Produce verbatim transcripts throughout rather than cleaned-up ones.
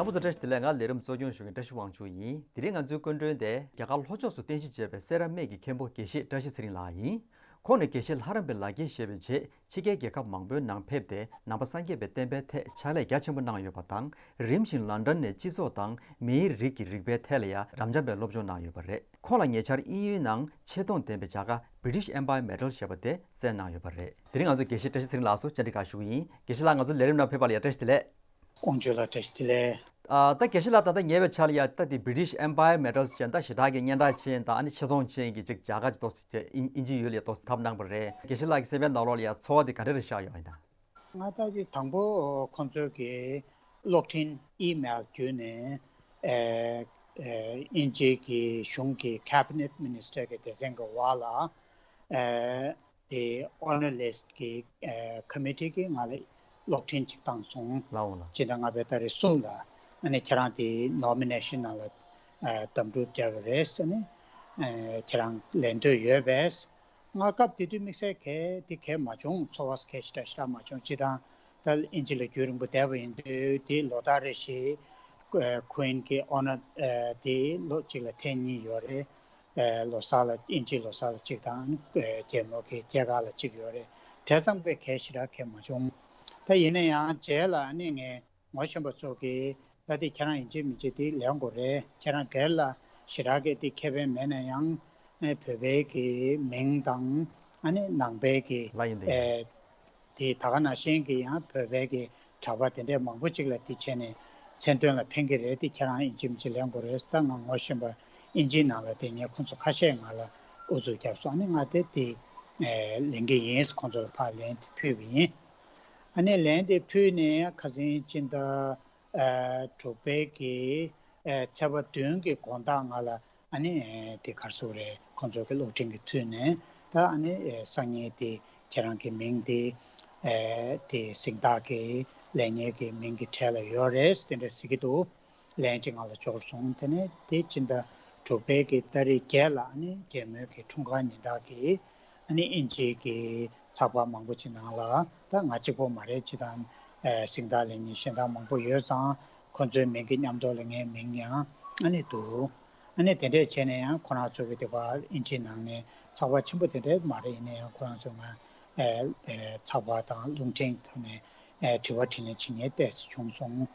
སྐུ་ཚེ་བཀྲ་ཤིས་བདེ་ལེགས། ང་ལས་རིམ་གཙོ་སྐྱོང་ཞུ་མཁན་བཀྲ་ཤིས་དབང་ཕྱུག་ཡིན། དེ་རིང་ང་ཚོའི་སྐུ་མགྲོན་དེ་རྒྱ་གར་ལྷོ་ཕྱོགས་སུ་རྟེན་གཞི་བྱས་པའི་སེ་ར་སྨད་ཀྱི་མཁན་པོ་དགེ་བཤེས་བཀྲ་ཤིས་ཚེ་རིང་ལགས་ཡིན། ཁོང་ནི་དགེ་བཤེས་ལྷ་རམས་པའི་ལག་འཁྱེར་བཞེས་པའི་རྗེས་ཕྱི་རྒྱལ་རྒྱལ་ཁབ་མང་པོའི་ནང་ཕེབས་ཏེ་ནང་པ་སངས་རྒྱས་པའི་བསྟན་པའི་ཐད་ཕྱག་ལས་རྒྱ་ཆེན་པོ་གནང་ཡོད་པ་དང་། རིམ་བཞིན་ལོན་ཌོན་ནས་སྤྱི་ཚོགས་དང་མིའི་རིགས་ཀྱི་རིག་པའི་ཐད་ལ་ཡང་རབ་འབྱམས་པའི་སློབ་སྦྱོང་གནང་ཡོད་པ་རེད། ཁོང་ལ་ཉེ་ཆར་དབྱིན་ཡུལ་ནང་ཆེ་མཐོང་ལྡན་པའི་བྱ་དགའ་British Empire Medal ཞེས་པ་དེ་བསྩལ་གནང་ཡོད་པ་རེད། དེ་རིང་ང་ཚོ་དགེ་བཤེས་བཀྲ་ཤིས་ཚེ་རིང་ལགས་སུ་བཅར་འདྲི་ཞུ་གི་ཡིན། དགེ་བཤེས་ལགས། ང་ཚོ་ལས་རིམ་ནང་ཕེབས་པ་ལ་ཡང་བཀྲ་ཤིས་བདེ་ལེགས། དབང་ཕྱུག་ལགས་བཀྲ་ཤིས་བདེ་ལེགས། ཨ། ད་དགེ་བཤེས་ལགས་ད་ལྟ་ཉེ་བའི་ཆར་ལ་ཡ་ད་དེ་British Empire Medals ཅན་ད་ཞེ་དྲག་གི་སྙན་གྲགས་ཅན་དང་ཨ་ནི་ཆེ་མཐོང་ཅན་གྱི་ཅིག་བྱ་དགའ་ཅིག་ཏོག་ཙམ་ཅིག་དབྱིན་དབྱིན་ཇི་ཡུལ་ལ་ཡ་ཏོག་ཙམ་ཐོབ་གནང་བ་རེད། དགེ་བཤེས་ལགས་ཀྱི་སེམས་པའི་ནང་ལོགས་ལ་ཡ་ཚོར་བ་དེ་ག་འདྲ་རེ་ཤར་ཡོང་ཡིན་ད། ང་ད་དེ་དང་པོ་ཁོང་ཚོའི་གི་གློག་འཕྲིན་email བརྒྱུད་ནས་ཨེ་ཨེ་དབྱིན་ཇི་གི་གཞུང་གི་Cabinet Minister གི་སྡེ་ཚན་གི་འོག་ལ་ཨེ། དེ་Honour List གི་ཨ་Committee གིས་ང་ལ་གློག་འཕྲིན་ཅིག་བཏང་སོང་། ལའོ་ལ། སྤྱི་ཟླ་ལྔ་པའི་ཏ་རིག་གསུམ་ལ་ཨ་ནི་ཁྱེད་རང་དེ་Nomination ནང་ལ་ཨ་གདམ་འཐུ་བརྒྱབ་པ་རེད་ཟེར་ནས་ཨ་ཁྱེད་རང་ལེན་འདོད་ཡོད་པས། ང་སྐབས་དེ་དུས་དམིགས་བསལ་གལ་དེ་གལ་མ་བྱུང་། ཚོར་བ་གལ་ཞེ་དྲག་ཞེ་དྲག་མ་བྱུང་། སྤྱི་བཏང་ད་དབྱིན་ཇི་ལ་རྒྱུན་རིང་པོ་བསྡད་པ་ཡིན་དུས་དེ་ལོ་ལྟར་རེ་བཞིན་ཨ་Queen གི་Honour ཨ་དེ་ལོ་གཅིག་ལ་ཐེངས་གཉིས་ཡོད་རེད། ཨེ་ལོ་གསར་ལ་དབྱིན་ཇིའི་ལོ་གསར་ལ་གཅིག་དང་། ཨེ་རྒྱལ་མོ་གི་སྐྱེས་སྐར་ལ་གཅིག་ཡོད་རེད། དེ་ཙམ་གྱི་གལ་ཞེ་དྲག་གལ་མ་བྱུང་། ད་ཡིན་ན་ཡང་རྗེས་ལ་ཨ་ནི་ངས་ངོ་ཤེས་པ་ཚོ་གིས་ད་དེ་ཁྱེད་རང་ཡིན་གཅིག་མིན་གཅིག་དེ་ལེན་དགོས་རེད། ཁྱེད་རང་སྒེར་ལ་ཞེ་དྲག་གི་དེ་ཁེ་ཕན་མེད་ན་ཡང་ཨེ་བོད་པའི་གི་མིང་དང་ཨ་ནི་ནང་པའི་གི་ལ་ཡིན་ཏེ། ཨེ་དེ་ད་ག་ནང་བཞིན་གྱི་ཡང་བོད་པའི་གི་གྲྭ་པ་དེ་འདྲའི་མང་པོ་ཅིག་ལ་དེ་བྱས་ནས་མཚན་དོན་ལ་ཕན་གྱི་རེད། དེ་ཁྱེད་རང་ཡིན་གཅིག་མིན་གཅིག་ལེན་དགོས་རེད། ད་ང་ངོ་ཤེས་པ་དབྱིན་ཇིའི་ནང་ལ་དེ་ངས་ཁོང་ཚོ་ཁ་ཤས་ང་ལ་ཨུ་ཚུགས་བརྒྱབ་སོང་། ཨ་ནི་ང་དེ་དེ་ཨེ་ལེན་གྱི་ཡིན། ཁོང་ཚོ་ལ་ཕར་ལན་དེ་ཕུལ་བ་ཡིན། ཨ་ནི་ལན་དེ་ཕུལ་ནས་ཁ་སང་སྤྱི་ཟླ་ཨ་དྲུག་པའི་གི་ཨེ་ཚེས་པ་བདུན་གྱི་དགོང་དག་ང་ལ་ཨ་ནི་ཨེ་དེ་ག་རེ་ཟེར་དགོས་རེད། ཁོང་ཚོ་གི་གློག་འཕྲིན་གྱི་ཐོག་ནས་ད་ཨ་ནི་ཨེ་སང་ཉིན་དེ་ཁྱེད་རང་གི་མིང་དེ་ཨེ་དེ་གཟེངས་རྟགས་ཀྱི་ལེན་མཁན་གྱི་མིང་གི་གྲས་ལ་ཡོད་རེད་དེ་འདྲ་ཟེར་གྱི་འདུག་ལན་ཅིག་ང་ལ་འབྱོར་སོང་། དེ་ནས་དེ་སྤྱི་ཟླ་དྲུག་པའི་གི་ཏ་རིག་བརྒྱད་ལ་ཨ་ནི་རྒྱལ་མོའི་གི་འཁྲུངས་སྐར་ཉིན་དག་གི་ཨ་ནི་དབྱིན་ཇིའི་གི་ཚགས་པར་མང་པོ་ཅིག་ནང་ལ་ད་ང་གཅིག་པོ་མ་རེད། སྤྱིར་བཏང་ཨེ་གཟེངས་རྟགས་ལེན་མཁན་གཞན་དག་མང་པོ་ཡོད་ཙང་ཁོང་ཚོའི་མིང་གི་མཉམ་དུ་ལ་ངའི་མིང་ཡང་ཨ་ནི་འདུག་ཨ་ནི་དེ་འདྲས་བྱས་ནས་ཡང་ཁོ་རང་ཚོ་གི་དེ་བར་དབྱིན་ཇིའི་ནང་ནས་ཚགས་པར་ཆེན་པོ་དེ་འདྲས་མ་རེད། ཡིན་ན་ཡང་ཁོ་རང་ཚོ་ང་ཨེ་ཨེ་ཚགས་པར་དང་རླུང་འཕྲིན་ཐོག་ནས་ཨེ་དྲི་བ་དྲིས་ལན་བྱེད་མཁན་ཏོག་ཙམ་བྱུང་སོང་།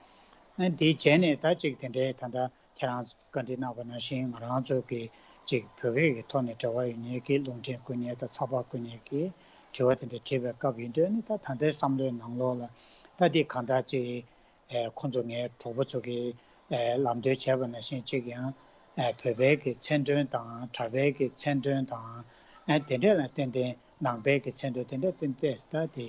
ཨ་ནི་དེ་བྱས་ནས་ད་ཅིག་དེ་འདྲས་ད་ལྟ་ཁྱེད་རང་བཀའ་འདྲི་གནང་བ་ནང་བཞིན་ང་རང་ཚོ་གི་ཅིག་བོད་སྐད་ཀྱི་ཐོག་ནས་འབྲེལ་བ་ཡོད་མཁན་གྱི་རླུང་འཕྲིན་བསྐུར་མཁན་དང་ཚགས་པར་བསྐུར་མཁན་གྱི་དྲི་བ་དེ་འདྲ་དྲིས་པའི་སྐབས་ཡིན་དུས་ནི་ད་ད་ལྟའི་བསམ་བློའི་ནང་ལོགས་ལ་ད་འདི་གང་ལྟར་ཅིག་ཨེ་ཁོང་ཚོ་ངའི་གྲོགས་པོ་ཚོ་གིས་ཨེ་ལམ་སྟོན་བྱས་པ་ནང་བཞིན་ཅིག་ཡང་ཨེ་བོད་པའི་གི་མཚན་དོན་དང་གྲྭ་པའི་གི་མཚན་དོན་དང་ཨེ་དེ་འདྲས་ལ་ཏན་ཏན་ནང་པའི་གི་མཚན་དོན་དེ་འདྲས་ཏན་ཏན་ད་དེ་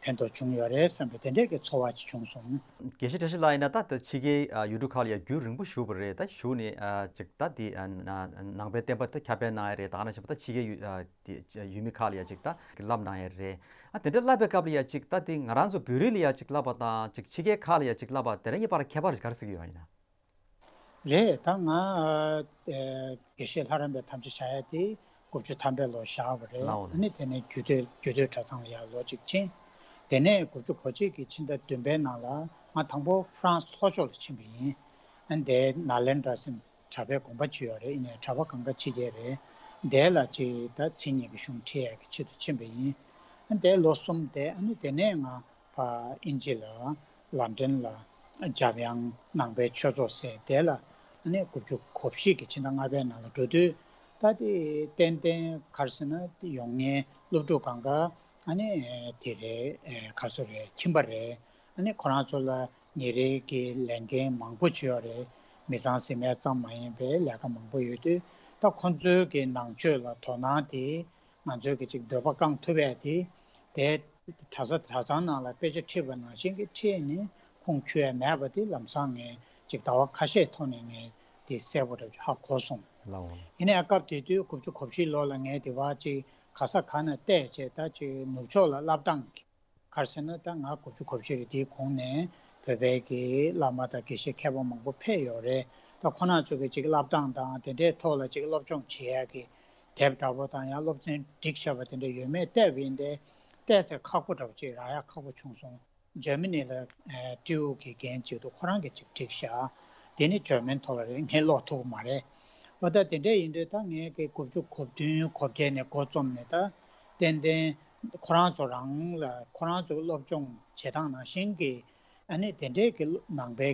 ཕན་ཐོགས་བྱུང་ཡོད་རེད་བསམ་པའི་དེ་འདྲས་ཀྱི་ཚོར་བ་ཅིག་བྱུང་སོང་། དགེ་བཤེས་བཀྲ་ཤིས་ལགས་ཡིན་ན་ད་ད་ཕྱི་རྒྱལ་ཨ་ཡུལ་གྲུ་ཁག་ལ་ཡ་རྒྱུན་རིང་པོ་བཞུགས་པ་རེད། ད་བཞུགས་ནས་ཨ་ཅིག་ད་དེ་ཨ་ན་ནང་པའི་བསྟན་པ་ད་ཁྱབ་སྤེལ་གནང་ཡ་རེད། ད་ག་ནང་བཞིན་པ་ད་ཕྱི་རྒྱལ་ཡུལ་ཨ་དེ་ཡུལ་མི་ཁག་ལ་ཡ་ཅིག་ད་བསླབ་གནང་ཡ་རེད། ཨ་དེ་འདྲ་བསླབ་པའི་སྐབས་ལ་ཡ་ཅིག་ད་དེ་ང་རང་ཚོ་བོད་རིགས་ལ་ཡ་ཅིག་བསླབ་པ་དང་ཅིག་ཕྱི་རྒྱལ་ཁག་ལ་ཡ་ཅིག་བསླབ་པ་དེ་རང་གཉིས་བར་ཁྱད་པར་ག་རེ་ཟེར་གྱི་ཡོད་ཡིན་ན། རེད། ད་ང་ཨ་དགེ་བཤེས་ལྷ་རམས་པའི་དམ་བཅའ་བཞག་ཡ་དེ་དགུ་བཅུ་ཐམ་པའི་ལོ་བཞག་པ་རེད། ལའོ་ཨ་ནི་དེ་ནས་རྒྱུད་སྟོད་རྒྱུད་སྟོད་གྲྭ་ཚང་ལ་ཡར་ལོ་གཅིག་ཕྱིན། དེ་ནས་དགུ་བཅུ་གོ་གཅིག་གི་ཕྱི་ཟླ་བདུན་པའི་ནང་ལ་ང་དང་པོ་ཧྥ་རན་སི་ལྷོ་ཕྱོགས་ལ་ཕྱིན་པ་ཡིན། ཨ་ནི་དེ་ནཱ་ལེནྡྲ་ཟེར་གྲྭ་པའི་དགོན་པ་ཅིག་ཡོད་རེད། ཡིན་ནའི་གྲྭ་པ་གང་ག་ཕྱི་རྒྱལ་རེད། དེ་ལ་ཅིག་ད་མཚན་ཉིད་ཀྱི་གཞུང་ཁྲིད་ཡ་གི་ཆེད་དུ་ཕྱིན་པ་ཡིན། ཨ་ནི་དེ་ལོ་གསུམ་བསྡད། ཨ་ནི་དེ་ནས་ང་ཕར་དབྱིན་ཇི་ལ་ལན་ཀྲན་ལ་འཇམ་དབྱངས་ནང་པའི་ཆོས་ཚོགས་ཟེར་དེ་ལ་ཨ་ནི་དགུ་བཅུ་གོ་བཞི་གི་ཕྱི་ཟླ་ལྔ་པའི་ནང་ལ་འགྲོ་དུས་ད་དེ་ཏན་ཏན་ག་རེ་ཟེར་ན་ཡོང་མཁན་སློབ་ཕྲུག་གང་ག་ཨ་ནི་དེ་རེད། ག་རེ་ཟེར་རེད། ཁྱིམ་པ་རེད། ཨ་ནི་ཁོ་རང་ཚོ་ལ་ཉིན་རེ་གི་ལས་འགན་མང་པོ་ཅིག་ཡོད་རེད། མི་ཚང་ཟིན་མེད་ཙམ་མ་ཡིན་པའི་ལས་ཀ་མང་པོ་ཡོད་དུས་ད་ཁོ་ཚོའི་གི་ནང་ཆོས་ལ་དོ་སྣང་དེ་ང་ཚོའི་གི་ཅིག་འདོད་པ་བསྐང་ཐུབ་ཡ་དེ་དེ་གྲྭ་ས་གྲྭ་ཚང་ནང་ལ་དཔེ་ཆ་ཁྲིད་པ་ནང་བཞིན་གི་ཁྲིད་ནས་ཁུངས་འཁྱོལ་ཡ་མེད་པ་དེ་ལམ་སང་ངས་ཅིག་ཟླ་བ་ཁ་ཤས་ཐོག་ནས་ངས་དེ་གསལ་པོ་རེ་ཧ་གོ་སོང་། ལའོ། ཡིན་ནའི་སྐབས་དེ་དུས་དགུ་བཅུ་གོ་བཞི་ལོ་ལ་ངས་དེ་བ་ཅིག་ག་ས་ག་ན་བལྟས་བྱས་ད་ཅིག་ནུབ་ཕྱོགས་ལ་བསླབ་སྟངས་ག་རེ་ཟེར་ན་ད་ང་དགུ་བཅུ་གོ་བཞི་རེད། དེའི་གོང་ནས་བོད་པའི་གི་བླ་མ་དང་དགེ་བཤེས་མཁས་པ་མང་པོ་ཕེབས་ཡོད་རེད། ད་ཁོ་རང་ཚོ་གི་ཅིག་བསླབ་སྟངས་དང་དེ་འདྲའི་ཐོག་ལ་ཅིག་སློབ་སྦྱོང་བྱེད་ཡ་གི་དེབ་འདྲ་པོ་དང་ཡང་སློབ་ཚན་སྒྲིག་བཞག་པ་དེ་འདྲ་ཡོད་མེད་བལྟས་པ་ཡིན་ཏེ་བལྟས་ཚེ་ཁག་པོ་འདྲ་པོ་ཅིག་རག་ཡ་ཁག་པོ་བྱུང་སོང་། འཇར་མ་ནི་ལ་ཨ་ཀྲིའུ་གི་འགན་བྱེད་དུས་ཁོ་རང་གིས་ཅིག་བསྒྲིགས་བཞག་དེ་ནི་འཇར་མན་ཐོག་ལ་རེད། ངས་ཀློག་ཐུབ་ཀྱི་མ་རེད། འོ་ད་དེ་འདྲ་ཡིན་དུས་ད་ངས་ཀྱི་དགུ་བཅུ་གོ་བདུན་གོ་བརྒྱད་ནས་འགོ་རྩོམ་ནས་ད་ཏན་ཏན་ཁོ་རང་ཚོ་རང་ལ་ཁོ་རང་ཚོ་སློབ་སྦྱོང་བྱེད་སྟངས་ནང་བཞིན་གྱི་ཨ་ནི་དེ་འདྲའི་གི་ནང་པའི་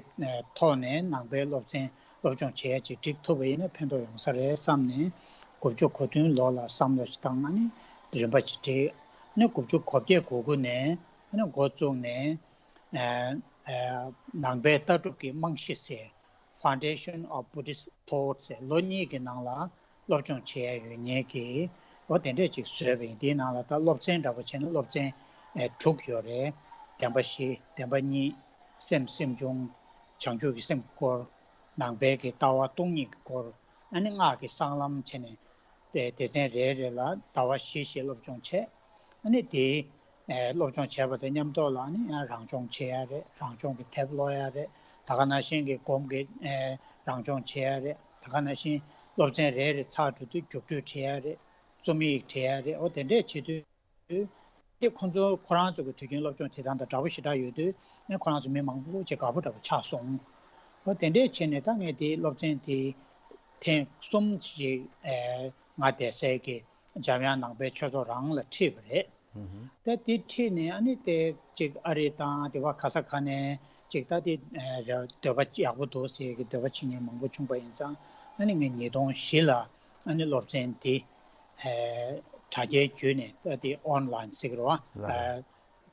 ཐོག་ནས་ནང་པའི་སློབ་ཚན་སློབ་སྦྱོང་བྱེད་ཡ་ཅིག་བསྒྲིགས་ཐུབ་པ་ཡིན་ན་ཕན་ཐོགས་ཡོང་ས་རེད་བསམ་ནས་དགུ་བཅུ་གོ་བདུན་ལོ་ལ་བསམ་བློ་ཞིག་བཏང་ཨ་ནི་རིམ་པ་ཅིག་བསྒྲིགས། ཨ་ནི་དགུ་བཅུ་གོ་བརྒྱད་གོ་དགུ་ནས་ཨ་ནི་འགོ་བཙུགས་ནས་ནང་པའི་ལྟ་གྲུབ་ཀྱི་རྨང་གཞི་ཟེར། Foundation of Buddhist Thought ཟེར་ལོ་གཉིས་ཀྱི་ནང་ལ་སློབ་སྦྱོང་བྱེད་ཡ་ཡོད་མཁན་གྱི་འོ་དེ་འདྲས་ཅིག་བཟོས་པ་ཡིན། དེའི་ནང་ལ་ད་སློབ་ཚན་འདྲ་པོ་བྱས་ན་སློབ་ཚན་དྲུག་ཡོད་རེད། བདེན་པ་བཞི། བདེན་པ་གཉིས། སེམས་སེམས་བྱུང་། བྱང་ཆུབ་ཀྱི་སེམས་སྐོར། ནང་པའི་གི་ལྟ་བ་སྟོང་ཉིད་ཀྱི་སྐོར། ཨ་ནི་སྔགས་ཀྱི་གསང་ལམ་བྱས་ནས་དེ་སྡེ་ཚན་རེ་རེ་ལ་ཟླ་བ་བཞི་བཞི་སློབ་སྦྱོང་བྱས། ཨ་ནི་དེའི་སློབ་སྦྱོང་བྱས་པ་དང་མཉམ་དུ་ལ་ཨ་ནི་ཡང་རང་སྦྱོང་བྱེད་ཡ་རེད། རང་སྦྱོང་གི་དེབ་ཀློག་ཡ་རེད། ད་ག་ནང་བཞིན་གྱི་སྒོམ་གྱི་རང་སྦྱོང་བྱེད་ཡ་རེད། ད་ག་ནང་བཞིན་སློབ་ཚན་རེ་རེ་ཚར་འགྲོ་དུས་རྒྱུགས་སྤྲོད་བྱེད་ཡ་རེད། རྩོམ་ཡིག་བྲིས་ཡ་རེད། འོ་དེ་འདྲས་བྱེད་དུས། དེ་ཁོང་ཚོ་ཁོ་རང་ཚོ་གི་དུས་རྒྱུན་སློབ་སྦྱོང་བྱེད་སྟངས་དང་འདྲ་པོ་ཞེ་དྲག་ཡོད་དུས་ཨེ་ཁོ་རང་ཚོ་མི་མང་པོ་ཅིག་དགའ་པོ་འདྲ་པོ་ཆགས་སོང་། འོ་དེ་འདྲས་བྱས་ནས་ད་ངས་དེའི་སློབ་ཚན་དེ་ཐེངས་གསུམ་ཅིག་ཨེ་ང་བསྡད་སའི་གི་འཇམ་དབྱངས་ནང་པའི་ཆོས་ཚོགས་རང་ལ་ཁྲིད་པ་རེད། ད་དེ་ཁྲིད་ནས་ཨ་ནི་དེ་ཅིག་ཨ་རི་དང་དེ་བ་ག་ས་ག་ནས་ཅིག་ད་དེ་ཨེ་འདོད་པ་ཡག་པོ་འདུག་ཟེར་གི་འདོད་པ་བྱེད་མཁན་མང་པོ་བྱུང་པ་ཡིན་ཙང་ཨ་ནི་ངས་ཉིས་སྟོང་བཞི་ལ་ཨ་ནི་སློབ་ཚན་དེ། དྲ་རྒྱའི་བརྒྱུད་ནས་ད་དེ་online ཟེར་གི་རེད་བ།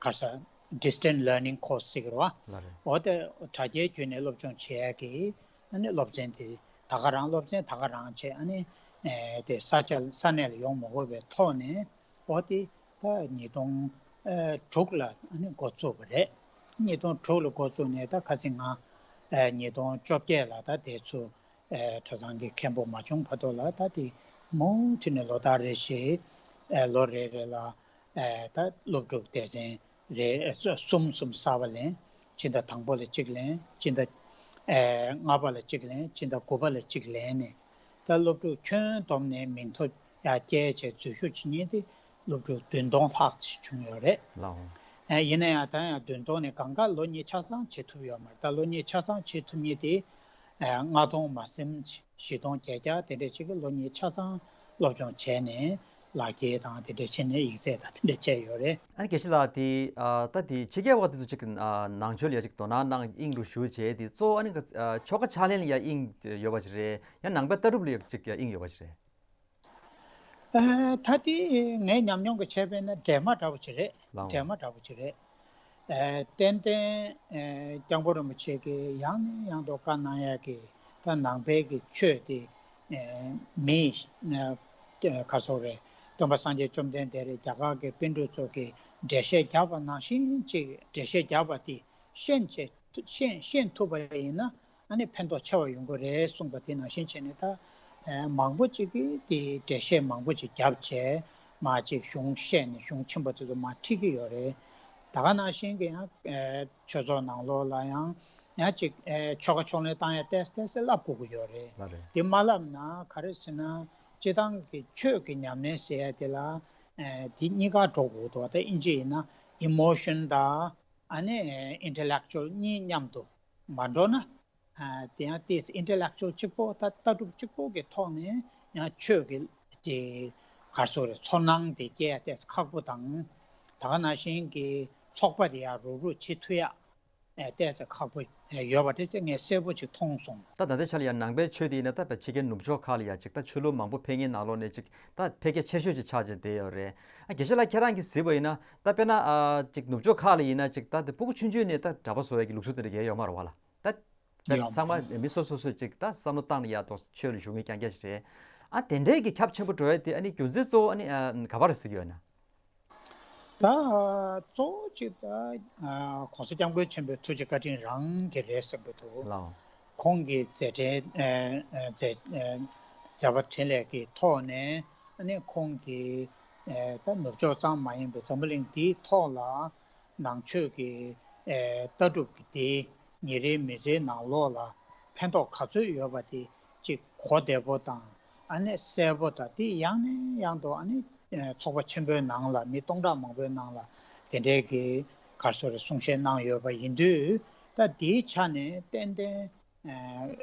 ག་ས་distance learning course ཟེར་གི་རེད་བ། འོ་དེ་དྲ་རྒྱའི་བརྒྱུད་ནས་སློབ་སྦྱོང་བྱེད་ཡ་གི་ཨ་ནི་སློབ་ཚན་དེ་ད་ག་རང་སློབ་ཚན་ད་ག་རང་བྱས་ཨ་ནི་དེ་ས་ཆ་ས་གནས་ལ་ཡོང་མ་དགོས་པའི་ཐོག་ནས་འོ་དེ་ད་ཉིས་སྟོང་དྲུག་ལ་ཨ་ནི་འགོ་བཙུགས་པ་རེད། ཉིས་སྟོང་དྲུག་ལ་འགོ་བཙུགས་ནས་ད་ཁ་སང་ང་ཉིས་སྟོང་བཅོ་བརྒྱད་ལ་ད་དེ་ཚོ། གྲྭ་ཚང་གི་མཁན་པོ་མ་བྱུང་བར་དུ་ལ་ད་དེ་མུ་མཐུད་ནས་ལོ་ལྟར་རེ་བཞིན་ལོ་རེ་རེ་ལ་ད་སློབ་ཕྲུག་སྡེ་ཚན་རེ་གསུམ་གསུམ་གསར་པ་ལེན། སྤྱི་ཟླ་དང་པོ་ལ་གཅིག་ལེན། སྤྱི་ཟླ་ལྔ་པ་ལ་གཅིག་ལེན། སྤྱི་ཟླ་དགུ་པ་ལ་གཅིག་ལེན་ནས་ད་སློབ་ཕྲུག་ཁྱོན་བསྡོམས་ནས་མིང་ཐོ་ཡར་སྐྱེལ་བྱས་འཛུལ་ཞུགས་བྱེད་མཁན་དེ་སློབ་ཕྲུག་བདུན་སྟོང་ལྷག་ཅིག་བྱུང་ཡོད་རེད། ལའོ། ཡིན་ན་ཡང་ད་ཡང་བདུན་སྟོང་ནས་གང་ག་ལོ་གཉིས་ཆ་ཚང་བྱེད་ཐུབ་ཡོད་མ་རེད། ད་ལོ་གཉིས་ཆ་ཚང་བྱེད་ཐུབ་མཁན་དེ་ལྔ་སྟོང་མ་ཟིན་བཞི་སྟོང་བརྒྱད་བརྒྱ་དེ་འདྲས་ཅིག་གི་ལོ་གཉིས་ཆ་ཚང་སློབ་སྦྱོང་བྱས་ནས་ལག་འཁྱེར་དང་དེ་འདྲས་བྱས་ནས་ཡིག་ཚད་དང་དེ་འདྲས་བྱས་ཡོད་རེད། ཨ་ནི་དགེ་བཤེས་ལགས་དེ་ད་དེ་ཕྱི་རྒྱལ་བ་དེ་ཚོ་ཅིག་ནང་ཆོས་ལ་ཡ་ཅིག་དོ་སྣང་གནང་དབྱིངས་རུ་ཞུགས་བྱས་དེ་གཙོ་བོ་ཨ་ནི་ཆོ་ག་ཕྱག་ལེན་ལ་ཡ་དབྱིངས་ཡོད་པ་ཅིག་རེད། ཡང་ནང་པའི་ལྟ་གྲུབ་ལ་ཡ་ཅིག་དབྱིངས་ཡོད་པ་ཅིག་རེད། ད་དེ་ངའི་ཉམས་མྱོང་གི་ཆེད་དཔེར་ན་འདྲེས་མ་འདྲ་བོ་ཅིག་རེད། ལའོ། འདྲེས་མ་འདྲ་བོ་ཅིག་རེད། ཏན་ཏན་སྐྱབས་མགོན་རིན་པོ་ཆེ་གིས་ཡང་ནས་ཡང་དུ་བཀའ་གནང་ཡ་གི་ད་ནང་པའི་གི་ཆོས་དེ་མིས་ག་སོག་རེད། སྟོན་པ་སངས་རྒྱས་བཅོམ་ལྡན་འདས་རེད། རྒྱ་གར་གི་པཎ་གྲུབ་ཚོ་གིས་འགྲེལ་བཤད་བརྒྱབ་པ་ནང་བཞིན་ཅིག་འགྲེལ་བཤད་བརྒྱབ་པ་དེ་ཤེས་བྱས་ཤེས་ཤེས་ཐུབ་པ་ཡིན་ན། ཨ་ནི་ཕན་ཐོགས་ཆེ་བ་ཡོང་གི་རེད་གསུངས་པ་དེ་ནང་བཞིན་བྱས་ནས་ད་མང་པོ་ཅིག་གིས་དེ་འགྲེལ་བཤད་མང་པོ་ཅིག་བརྒྱབ་བྱས་མ་ཅིག་གཞུང་བཤད་ནས་གཞུང་ཆེན་པོ་དེ་ཚོ་མ་ཁྲིད་ཀྱི་ཡོད་རེད། ད་ག་ནང་བཞིན་གྱི་ཡང་ཆོས་ཚོགས་ནང་ལོགས་ལ་ཡང་ཡང་ཅིག་ཆོ་ག་ཕྱག་ལེན་བཏང་ཡ་ཏོག་ཙམ་ཏོག་ཙམ་བསླབ་དགོས་ཀྱི་ཡོད་རེད། ལགས་རེད། དེ་མ་བསླབ་ན་ག་རེ་ཟེར་ན་སྤྱི་བཏང་གི་ཆོས་ཀྱི་ཉམས་ལེན་ཟེར་ཡ་དེ་ལ་དེ་གཉིས་ཀ་འགྲོ་དགོས་འདུག་ད་དབྱིན་ཇི་ཡིན་ན་emotion དང་ཨ་ནི་intellectual གཉིས་མཉམ་དུ་མ་འགྲོ་ན། དེ་ཡང་ཏིས་intellectual གཅིག་པོ་ད་ལྟ་གྲུབ་གཅིག་པོ་གི་ཐོག་ནས་ཡང་ཆོས་ཀྱི་ཀྱི་གར་སོགས་རེད་ཚོར་སྣང་དེ་སྐྱེ་ཡ་ཏིས་ཁག་པོ་དང་། ད་ག་ནང་བཞིན་གྱི་ཚོགས་པ་དེ་ཡང་རུག་རུག་བྱེད་ཐུབ་ཡ་ཏིས་ཁག་པོ་ཡོད་པ་དེ་ཚོ་ངས་གསལ་པོ་ཅིག་མཐོང་སོང་། ད་ད་ལྟའི་ཆ་ལ་ཡང་ནང་པའི་ཆོས་དེ་ཡིན་ན་ད་ཕྱི་རྒྱལ་ནུབ་ཕྱོགས་ཁག་ལ་ཡ་ཅིག་ད་ཆོས་ལུགས་མང་པོ་ཕེབས་མཁན་ནང་ལོགས་ནས་ཅིག་ད་ཕལ་སྐད་ཆེ་ཤོས་ཅིག་ཆགས་བྱས་བསྡད་ཡོད་རེད། ཨ་དགེ་བཤེས་ལགས་ཁྱེད་རང་གིས་གཟིགས་པ་ཡིན་ན་ད་དཔེར་ན་ཅིག་ནུབ་ཕྱོགས་ཁག་ལ་ཡིན་ན་ཅིག་ད་དེ་ཕྲུ་གུ་ཆུང་ཆུང་ནས་ད་གྲྭ་པ་བཟོ་བའི་གི་ལུགས་སྲོལ་དེ་འདྲ་གས་ཡོད་མ་རེད་བ་ལ། ད་ད་ཡོད་ཚང་མ་མི་སོ་སོ་སོས་ཅིག་ད་བསམ་བློ་བཏང་ནས་ཡ་ཏོག་ཆོས་ལ་ཞུགས་མཁན་རྐྱང་རྐྱང་ཞིག་རེད། ཨ་དེ་འདྲའི་གི་ཁྱབ་ཆེན་པོ་འགྲོ་ཡ་དེ་ཨ་ནི་རྒྱུ་མཚན་གཙོ་བོ་ཨ་ནི་ག་པར་གཟིགས་ཡོད་ན། ད་གཙོ་བོ་ཅིག་ད་༸གོང་ས་༸སྐྱབས་མགོན་ཆེན་པོའི་ཐུགས་རྗེ་བཀའ་དྲིན་རང་གི་རེད་བསམ་གྱི་འདུག་ལའོ། ཁོང་གི་མཛད་འཕྲིན་མཛད་མཛད་པ་འཕྲིན་ལས་ཀྱི་ཐོག་ནས་ཨ་ནི་ཁོང་གི་ད་ནུབ་ཕྱོགས་ཙམ་མ་ཡིན་པའི་འཛམ་བུ་གླིང་འདིའི་ཐོག་ལ། ནང་ཆོས་ཀྱི་ལྟ་གྲུབ་ཀྱི་དེ་ཉིན་རེའི་མི་ཚེའི་ནང་ལོགས་ལ་ཕན་ཐོགས་ག་ཚོད་ཡོད་པ་དེ་གཅིག་གོ་བདེ་པོ་དང་ཨ་ནི་གསལ་པོ་དང་དེ་ཡང་ནས་ཡང་དུ་ཨ་ནི་ཚོགས་པ་ཆེན་པོའི་ནང་ལ་མི་སྟོང་ཕྲག་མང་པོའི་ནང་ལ་དེ་འདྲའི་གི་ ག་རེ་ཟེར་རེད། གསུང་བཤད་གནང་ཡོད་པ་ཡིན་དུས། ད་དེའི་ཆ་ནས་ཏན་ཏན་ཨ་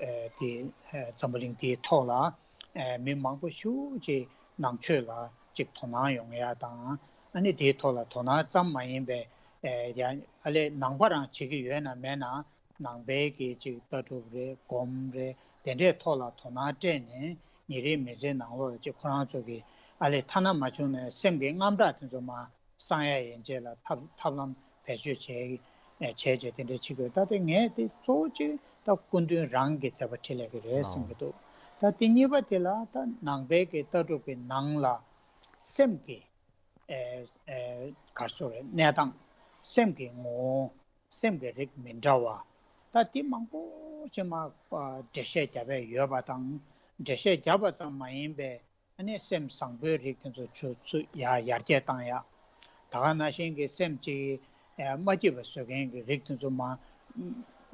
ཨ་དེ་ཨ་འཛམ་བུ་གླིང་དེའི་ཐོག་ལ་ཨ་མི་མང་པོ་ཞེ་པོ་ཅིག་ནང་ཆོས་ལ་ཅིག་དོ་སྣང་ཡོང་ཡ་དང་། ཨ་ནི་དེའི་ཐོག་ལ་དོ་སྣང་ཙམ་མ་ཡིན་པའི་ཨ་ཡ་ཨ་ལས་ནང་པ་རང་བྱེད་ཀྱི་ཡོད་ན་མེད་ན། ནང་པའི་གི་ཅིག་ལྟ་གྲུབ་རེད། སྒོམ་རེད། དེ་འདྲའི་ཐོག་ལ་དོ་སྣང་སྤྲད་ནས། ཉིན་རེའི་མི་ཚེའི་ནང་ལོགས་ལ་ཅིག་ཁོ་རང་ཚོ་གི་ཨ་ལས་ཐ་ན་མ་བྱུང་ན་སེམས་ཀྱི་དངངས་སྐྲག་དེ་ཚོ་མར་སངས་ཡ་ཡན་ཆད་ལ་ཐབས་ཐབས་ལམ་བེད་སྤྱོད་བྱས་བྱས་བྱས་དེ་འདྲ་བྱེད་དགོས། ད་དེ་ངས་དེ་གཙོ་བོ་གཅིག་ད་སྐུ་མདུན་རང་གི་མཛད་པ་འཕྲིན་ལས་ཀྱི་རེད་བསམ་གྱི་འདུག་ད་དེ་གཉིས་པ་དེ་ལ་ད་ནང་པའི་གི་ལྟ་གྲུབ་ཀྱི་ནང་ལ་སེམས་ཀྱི་ཨེ་ཨེ་ག་རེ་ཟེར་རེད། གནས་སྟངས། སེམས་ཀྱི་ངོ་བོ། སེམས་ཀྱི་རིགས་མི་འདྲ་བ། ད་དེ་མང་པོ་ཅིག་མར་འགྲེལ་བཤད་བརྒྱབ་པ་ཡོད་པ་དང་། འགྲེལ་བཤད་བརྒྱབ་པ་ཙམ་མ་ཡིན་པའི་ཨ་ནི་སེམས་བཟང་པོའི་རིགས་དེ་ཚོ་ཚུར་ཚུར་ཡར་ཡར་རྒྱས་བཏང་ཡ། ད་ག་ནང་བཞིན་གྱི་སེམས་ཅིག་མ་སྐྱིད་པ་བཟོ་མཁན་གྱི་རིགས་དེ་ཚོ་མར་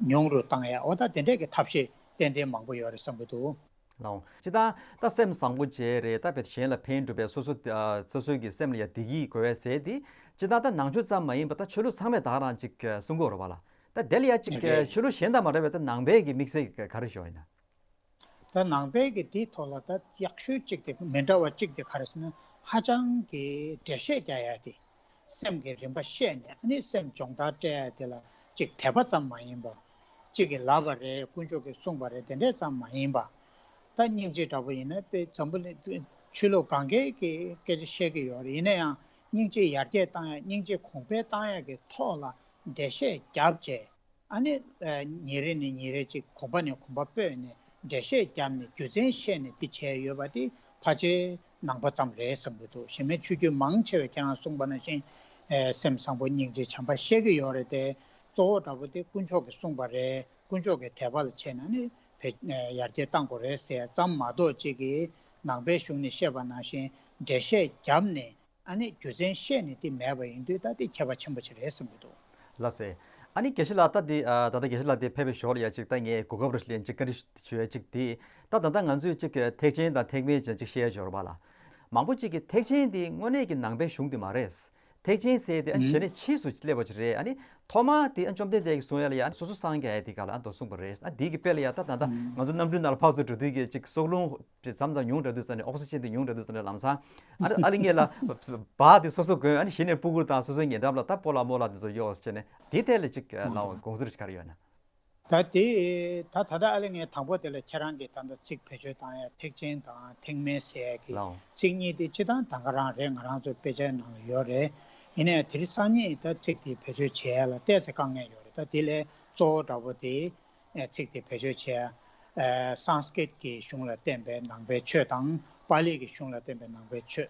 ཉུང་རུ་བཏང་ཡ། འོ་ད་དེ་འདྲས་ཀྱི་ཐབས་ཤེས་ཏན་ཏན་མང་པོ་ཡོད་རེད་བསམ་གྱི་འདུག་ལའོ། སྤྱིར་བཏང་ད་སེམས་བཟང་པོ་བྱས་རེད། ད་བེད་གཞན་ལ་ཕན་སྒྲུབ་པའི་སོ་སོ་ཨ་སོ་སོའི་གི་སེམས་ལ་ཡ་བདེ་སྐྱིད་དགོས་པའི་ཟེར་དེ། སྤྱིར་བཏང་ད་ནང་ཆོས་ཙམ་མ་ཡིན་པ་ད་ཆོས་ལུགས་ཚང་མས་ད་ག་རང་ཅིག་གསུང་གི་ཡོད་རེད་པ་ལ། ད་དེ་ལ་ཡ་ཅིག་རེད། ཆོས་ལུགས་གཞན་དང་མ་འདྲ་བའི་ད་ནང་པའི་གི་དམིགས་བསལ་ག་རེ་ཞིག་ཡོད་ན། ད་ནང་པའི་གི་དེའི་ཐོག་ལ་ད་ཡག་ཤོས་གཅིག་དེ་མི་འདྲ་བ་གཅིག་དེ་ག་རེ་ཟེར་ན། ཧ་ཅང་གི་འགྲེལ་བཤད་རྒྱག་ཡ་དེ། སེམས་ཀྱི་རིམ་པ་བཤད་ནས། ཨ་ནི་སེམས་སྦྱོང་བརྡར་སྤྲད་ཡ་དེ་ལ་ཅིག་དད་པ་ཙམ་མ་ཡིན་པ། གཅིག་གིས་ལབ་པ་རེད། དཀོན་མཆོག་གིས་གསུངས་པ་རེད། དེ་འདྲས་ཙམ་མ་ཡིན་པ། ད་སྙིང་རྗེ་འདྲ་པོ་ཡིན་ན་དཔེ་འཛམ་བུ་གླིང་ཆོས་ལུགས་གང་གའི་གི་སྐད་ཆ་བཤད་ཀྱི་ཡོད་རེད། ཡིན་ན་ཡང་སྙིང་རྗེ་ཡར་རྒྱས་བཏང་ཡ། སྙིང་རྗེ་གོང་འཕེལ་བཏང་ཡ་གི་ཐོག་ལ་འགྲེལ་བཤད་བརྒྱབ་བྱས། ཨ་ནི་ཨ་ཉིན་རེ་ནས་ཉིན་རེ་ཅིག་གོམ་པ་ནས་གོམ་པ་སྤོས་ནས་འགྲེལ་བཤད་བརྒྱབ་ནས་རྒྱུ་མཚན་བཤད་ནས་འདི་བྱས་ཡོད་པ་དེ་ཕལ་ཆེར་ནང་པ་ཙམ་རེད་བསམ་གྱི་འདུག་གཞན་མའི་ཆོས་བརྒྱུད་མང་ཆེ་བས་ཁྱེད་རང་གསུངས་པ་ནང་བཞིན་ཨེ་སེམས་བཟང་པོ་སྙིང་རྗེ་བྱམས་པ་བཤད་ཀྱི་ཡོད་རེད་དེ། གཙོ་བོ་འདྲ་པོ་དེ་དཀོན་མཆོག་གིས་གསུངས་པ་རེད། དཀོན་མཆོག་གི་དད་པ་ལ་བྱས་ན་ནི་བེད་ཨེ་ཡར་རྒྱས་གཏང་དགོས་རེད་ཟེར་ཡ་ཙམ་མ་གཏོགས། གཅིག་གིས་ནང་པའི་གཞུང་ནས་བཤད་པ་ནང་བཞིན་འགྲེལ་བཤད་བརྒྱབ་ནས། ཨ་ནི་རྒྱུ་མཚན་བཤད་ནས་དེ་མེད་པ་ཡིན་དུས། ད་དེ་ཁྱད་པར་ཆེན་པོ་ཅིག་རེད་བསམ་གྱི་འདུག་ལགས་སེ། ཨ་ནི་དགེ་བཤེས་ལགས། ད་དེ་ཨ་ད་ལྟ་དགེ་བཤེས་ལགས་དེ་ཕེབས་པའི་ཞོར་ལ་ཡ་ཅིག་ད་ངས་གོ་སྐབས་རེ་ལེན་ཅིག་བཀའ་འདྲི་ཞུ་ཡ་ཅིག་དེ། ད་ད་ལྟ་ང་ཚོས་ཅིག་ཐེག་ཆེན་དང་ཐེག་དམན་ཅན་ཅིག་བཤད་ཡ་ཅིག་ཡོད་རེད་པ་ལ། མང་པོ་ཅིག་གིས་ཐེག་ཆེན་དེ་དངོས་གནས་ཀྱི་ནང་པའི་གཞུང་དེ་མ་རེད། ཐེག་ཆེན་ཟེར་དེ་ཨ་ནི་ཨུ་གཞི་ནས་ཕྱིས་སུ་སླེབས་པ་ཅིག་རེད། ཨ་ནི་ཐོག་མར་དེ་ཨ་བཅོམ་ལྡན་འདས་ཀྱིས་གསུང་ཡ་ལ་ཡ་ཨ་ནི་སོ་སོ་སངས་རྒྱས་ཡ་དེ་ག་ལ་ཨ་མདོ་གསུངས་པ་རེད། ཨ་དེ་གི་དཔེ་ལ་ཡ་ད་ད་ལྟ་ང་ཚོ་གནམ་གྲུའི་ནང་ལ་ཕར་ཚུར་འགྲོ་དུས་ཀྱི་ཅིག་སྲོག་རླུང་མཚམས་མཚམས་ཉུང་དྲགས་དུས་ཙམ་ནས། ཨོག་སི་ཇན་དེ་ཉུང་དྲགས་དུས་ཙམ་ནས། ལམ་སང་ཨ་ནི་ཨ་ལི་ངེད་ལ་སྦག་དེ་སོ་སོ་གོན། ཨ་ནི་གཞི་ནས་སྤུ་གུ་དང་སོ་སོའི་ཉེ་འགྲམ་ལ་ད་སྤོ་ལགས་རྨོ་ལགས་དེ་ཚོ་གཡོགས་བྱས་ནས། དེའི་ཐད་ལ་ཅིག་ལའོ། དགོངས་ཚུལ་ཅིག་ག་རེ་ཡོད་ན། ད་དེ་ད་ད་ལྟ་ཨ་ལི་ངས་དང་པོ་དེ་ལ་ཁྱེད་རང་གིས་ད་ལྟ་ཚིག་བེད་སྤྱོད་བཏང་ཡ་ཐེག་ཆེན་དང་ཐེག་དམན་ཟེར་ཡ་གི་ལའོ། ཚིག་གཉིས་དེ་སྤྱིར་བཏང་ད་ག་རང་རེད། ང་རང་ཚོའི་དཔེ་ཆའི་ནང་ལ་ཡོད་རེད། ཡིན་ནའི་དེ་རིང་སང་ཉིན་ད་ཚིག་དེ་བེད་སྤྱོད་བྱེད་ཡ་ལ་ཏོག་ཙམ་དཀའ་ངལ་ཡོད་རེད། ད་དེ་ལས་གཙོ་བོ་འདྲ་པོ་དེ། ཨེ་ཚིག་དེ་བེད་སྤྱོད་བྱས། ཨེ་སཾ་སྐྲྀཏ་ཀྱི་གཞུང་ལ་བརྟེན་པའི་ནང་པའི་ཆོས་དང་། པཱ་ལི་གི་གཞུང་ལ་བརྟེན་པའི་ནང་པའི་ཆོས།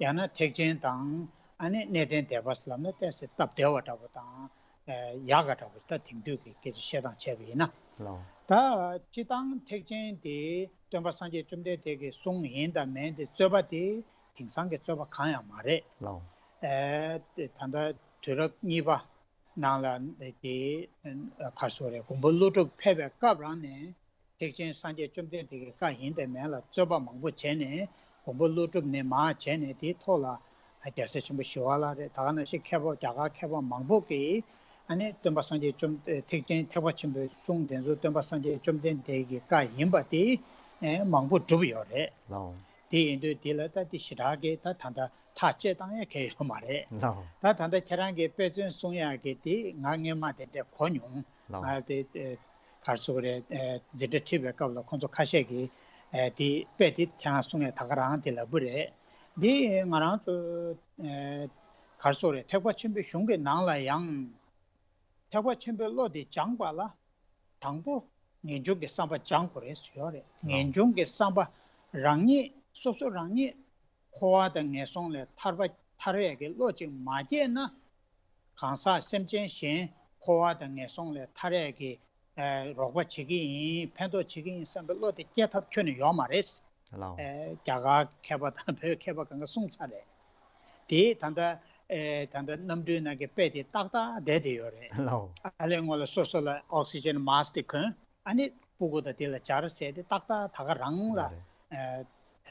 ཡང་ན་ཐེག་ཆེན་དང་། ཨ་ནི་གནས་བརྟན་སྡེ་པ་ལབ་ན་ཏོག་ཙམ་སྟབས་བདེ་བ་འདྲ་པོ་དང་། ཨེ་ཡག་ག་འདྲ་པོ། ད་དེང་དུས་ཀྱི་སྐད་ཆ་བཤད་སྟངས་བྱས་པ་ཡིན་ན། ལའོ། ད་སྤྱིར་བཏང་ཐེག་ཆེན་དེ་སྟོན་པ་སངས་རྒྱས་བཅོམ་ལྡན་འདས་ཀྱི་གསུང་ཡིན་དང་མིན་དེ། རྩོད་པ་དེ་དེང་སང་གི་རྩོད་པ་གང་ཡང་མ་རེད། ལའོ། ཨེ་ད་ལྟ་དུས་རབས་གཉིས་པ། ནང་ལ་དེ་ག་རེ་ཟེར་རེད། མགོན་པོ་ཀླུ་སྒྲུབ་ཕེབས་པའི་སྐབས་རང་ནས་ཐེག་ཆེན་སངས་རྒྱས་བཅོམ་ལྡན་འདས་ཀྱི་བཀའ་ཡིན་དང་མིན་ལ་རྩོད་པ་མང་པོ་བྱས་ནས། མགོན་པོ་ཀླུ་སྒྲུབ་ནས་མར་བྱས་ནས། དེའི་ཐོག་ལ་རྒྱལ་སྲས་ཆེན་པོ་ཞི་བ་ལྷ་རེད། ད་ག་ནང་བཞིན་མཁས་པ་རྒྱ་གར་མཁས་པ་མང་པོ་གིས་ཨ་ནི་སྟོན་པ་སངས་རྒྱས་བཅོམ་ཐེག་ཆེན་ཐེག་པ་ཆེན་པོའི་གསུང་དེ་ཚོ་སྟོན་པ་སངས་རྒྱས་བཅོམ་ལྡན་འདས་ཀྱི་བཀའ་ཡིན་པ་དེ་མང་པོ་བསྒྲུབས་ཡོད་རེད། ལའོ། དེ་ཡིན་དུས་དེ་ལ་ད་དེ་ཞེ་དྲག་གི་ད་ད་ལྟ་ཐག་བཅད་བཏང་ཡ་གང་ཡང་ཡོད་མ་རེད། ལའོ། ད་ད་ལྟ་ཁྱེད་རང་གིས་དཔེ་མཚོན་གསུང་ཡག་གི་དེ་ང་སྔན་མ་དེ་འདྲ་གོ་མྱོང་། ལའོ། ང་དེ་ཨེ་ག་རེ་ཟེར་དགོས་རེད། ཨེ་འཛིན་གྲྭ་ཁྲིད་པའི་སྐབས་ལ་ཁོང་ཚོ་ཁ་ཤས་ཀྱིས་ཨེ་དེ་དཔེ་དེ་ཁྱེད་རང་གསུང་ཡག་ད་ག་རང་དེ་ལབ་ཀྱི་རེད། འདི་ང་རང་ཚོ་ཨེ་ག་རེ་ཟེར་དགོས་རེད། ཐེག་པ་ཆེན་པོའི་གཞུང་གི་ནང་ལ་ཡང་། ཐེག་པ་ཆེན་པོའི་བློ་དེ་སྦྱངས་པ་ལ། དང་པོ་ངེས་འབྱུང་གི་བསམ་པ་སྦྱང་དགོས་རེད་ཟེར་ཡོད་རེད། ངེས་འབྱུང་གི་བསམ་པ་རང་ཉིད་སོ་སོ་རང་ཉིད་འཁོར་བ་དང་ངན་སོང་ལས་ཐར་པ་ཐར་ཡས་ཀྱི་བློ་ཅིག་མ་སྐྱེས་ན། གང་ཟག་སེམས་ཅན་གཞན་འཁོར་བ་དང་ངན་སོང་ལས་ཐར་ཡས་ཀྱི་ཨ་རོགས་པ་བྱེད་ཀྱི་ཡིན། ཕན་ཐོགས་བྱེད་ཀྱི་ཡིན་བསམ་པའི་བློ་དེ་སྐྱེ་ཐབས་ཁྱོན་ནས་ཡོད་མ་རེད། ལའོ། ཨ་རྒྱ་གར་མཁས་པ་དང་བོད་མཁས་པ་གང་ག་གསུངས་ཚར་རེད། དེ་ད་ལྟ་ཨེ་ད་ལྟ་གནམ་གྲུའི་ནང་གི་དཔེ་དེ་ཏག་ཏག་བསྡད་དེ་ཡོད་རེད། ལའོ། ཨ་ལས་སྔོན་ལ་སོ་སོ་ལ་ཨོག་སི་ཇན་མཱསྐ་དེ་གོན། ཨ་ནི་སྤུ་གུ་དང་དེ་ལ་སྦྱར་ཟེར་དེ་ཏག་ཏག་ད་ག་རང་ལ། ལགས་རེད། ཨེ་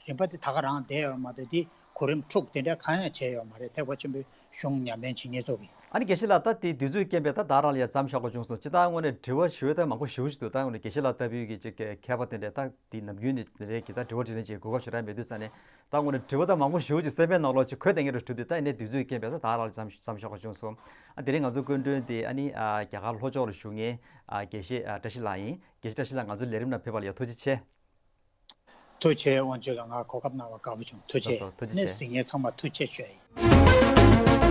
རིམ་པ་དེ་ད་ག་རང་བསྡད་ཡོད་མ་གཏོགས། དེ་ གོ་རིམ་འཁྲུག་དེ་འདྲ་གང་ཡང་བྱས་ཡོད་མ་རེད། ཐེག་པ་ཆེན་པོའི་གཞུང་ཉམས་ལེན་བྱེད་མཁན་ཚོ་གིས། ཨ་ནི་དགེ་བཤེས་ལགས། ད་དེ་དུས་ཚོད་རྐྱེན་པས་ད་ད་རང་ལ་ཡ་མཚམས་བཞག་དགོས་བྱུང་སོང་། སྤྱིར་བཏང་དངོས་གནས་དྲི་བ་ཞུ་ཡ་ད་མང་པོ་ཞེ་པོ་ཞིག་འདུག་ད་དངོས་གནས་དགེ་བཤེས་ལགས་ལྟ་བུའི་གི་ཅིག་གི་མཁས་པ་དེ་འདྲས་ད་དེ་ནམ་རྒྱུན་ནས་རེད་གི་ད་དྲི་བ་དྲིས་ལན་ཅིག་གོ་སྐབས་ཞེ་དྲག་མེད་དུས་ཙང་ནས། ད་དངོས་གནས་དྲི་བ་ད་མང་པོ་ཞེ་པོ་ཅིག་སེམས་པའི་ནང་ལོགས་ཅིག་འཁོད་བསྡད་མཁན་འདྲ་བོ་འདུག་དེ་ད་ཡིན་ནའི་དུས་ཚོད་རྐྱེན་པས་ད་ད་རང་ལ་མཚམས་མཚམས་བཞག་དགོས་བྱུང་སོང་། ཨ་དེ་རིང་ང་ཚོ་སྐུ་མགྲོན་དེ་ཨ་ནི་ཨ་རྒྱ་གར་ལྷོ་ཕྱོགས་ལ་བཞུགས་མཁན་ཨ་དགེ་བཤེས་ཨ་བཀྲ་ཤིས་ལགས་ཡིན། དགེ་བཤེས་བཀྲ་ཤིས་ལགས། ང་ཚོའི་ལས་རིམ་ནང་ཕེབས་པ་ལ་ཡ་ཐུགས་རྗེ་ཆེ། ཐུགས་རྗེ་ཆེ། དབང་ཕྱུག་ལགས། ང་གོ་སྐབས་གནང་བར་དགའ་པོ་བྱུང་། ཐུགས་རྗེ་ཆེ། ལགས་སོ། ཐུགས་རྗེ་ཆེ། གཟིགས་མཁན་ཚང་མ་ཐུགས་རྗེ་ཆེ་ཞུ་ཡ་ཡིན།